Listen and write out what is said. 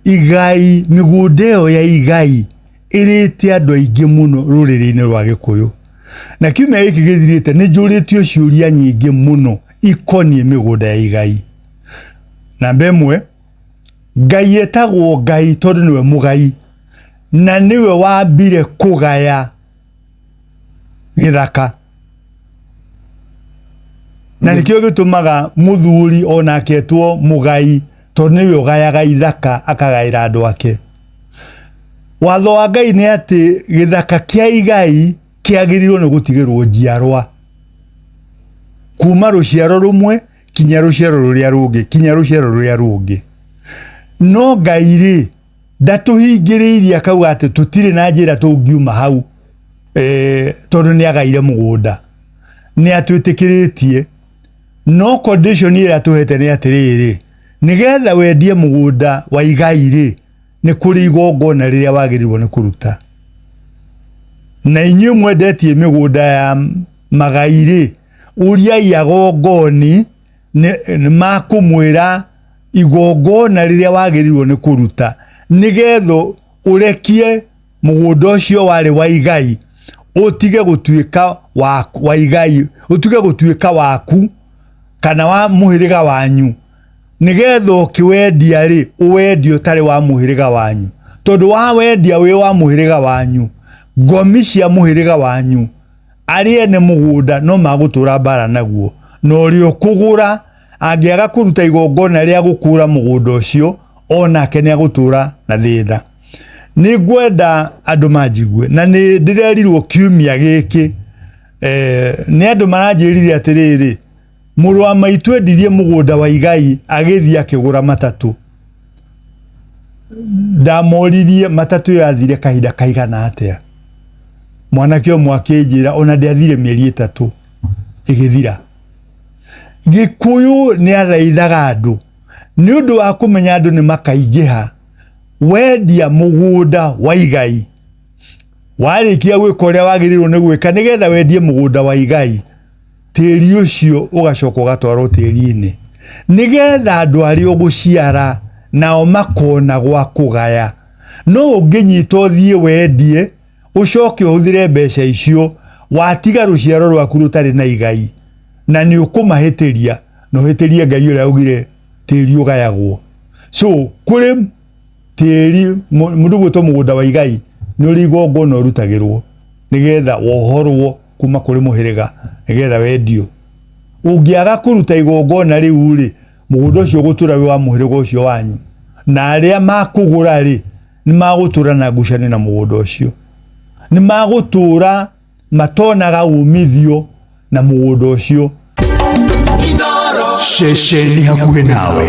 Igai, mĩgũnda ĩyo ya igai ĩrĩte andũ aingĩ mũno rũrĩrĩ-inĩ rwa Gĩkũyũ. Na kiumia gĩkĩ gĩthirĩte nĩ njũrĩtio ciũria nyingĩ mũno ikoniĩ mĩgũnda ya igai. Namba ĩmwe, Ngai etagwo Ngai tondũ nĩwe mũgai na nĩwe wambire kũgaya gĩthaka. Na nĩkĩo gĩtũmaga mũthuri onake etwo mũgai tondũ nĩwe ũgayaga ithaka akagaĩra andũ ake. Watho wa Ngai nĩ atĩ gĩthaka kĩa igai kĩagĩrĩirwo nĩ gũtigĩrwo njiarwa kuma rũciaro rũmwe kinya rũciaro rũrĩa rũngĩ kinya rũciaro rũrĩa rũngĩ. No Ngai rĩ ndatũhingĩrĩirie akauga atĩ tũtirĩ na njĩra tũngiuma hau e, tondũ nĩ agaire mũgũnda. Nĩ atwĩtĩkĩrĩtie no condition ĩrĩa atũhete nĩ atĩrĩrĩ, nĩgetha wendie mũgũnda wa igai rĩ, nĩ kũrĩ igongona rĩrĩa wagĩrĩirwo nĩ kũruta. Na inyuĩ mwendetie mĩgũnda ya magai rĩ, ũriai agongoni nĩ makũmwĩra igongona rĩrĩa wagĩrĩirwo nĩ kũruta nĩgetha ũrekie mũgũnda ũcio warĩ wa igai ũtige gũtuĩka wa igai, ũtige gũtuĩka waku kana wa mũhĩrĩga wanyu, nĩgetha ũkĩwendia rĩ, ũwendie ũtarĩ wa mũhĩrĩga wanyu. Tondũ wawendia wĩ wa mũhĩrĩga wanyu, ngomi cia mũhĩrĩga wanyu arĩa ene mũgũnda no magũtũra mbara naguo, na ũrĩa ũkũgũra angĩaga kũruta igongona rĩa gũkũra mũgũnda ũcio, onake nĩ agũtũra na thĩna. Nĩ ngwenda andũ manjigue, na nĩ ndĩrerirwo kiumia gĩkĩ eh, nĩ andũ maranjĩrire atĩrĩrĩ, mũrũ wa maitũ endirie mũgũnda wa igai agĩthiĩ akĩgũra matatũ. Ndamoririe matatũ ĩyo yathire kahinda kaigana atĩa. Mwanake ũmwe akĩnjĩra ona ndĩathire mĩeri 3 ĩgĩthira. Gĩkũyũ nĩ athaithaga andũ nĩ ũndũ wa kũmenya andũ nĩ makaingĩha. Wendia mũgũnda wa igai, warĩkia gwĩka ũrĩa wagĩrĩirwo nĩ gwĩka nĩgetha wendie mũgũnda wa igai, tĩri ũcio ũgacoka ũgatwarwo tĩri-inĩ nĩgetha andũ arĩa ũgũciara nao makona gwa kũgaya. No ũngĩnyita ũthiĩ wendie ũcoke ũhũthĩre mbeca icio, watiga rũciaro rwaku rũtarĩ na igai, na nĩ ũkũmahĩtĩria na ũhĩtĩrie Ngai ũrĩa augire tĩri ũgayagwo. So kũrĩ tĩri mũndũ gwĩtwo mũgũnda wa igai nĩ ũrĩ igongona ũrutagĩrwo nĩgetha wohorwo kuma kũrĩ mũhĩrĩga nĩgetha wendio. Ũngĩaga kũruta igongona rĩu rĩ, mũgũnda ũcio ũgũtũra wĩ wa mũhĩrĩga ũcio wanyu, na arĩa makũgũra rĩ, nĩ magũtũra na ngucanio na mũgũnda ũcio, nĩ magũtũra matonaga umithio na mũgũnda ũcio. Ceceni hakuhĩ nawe.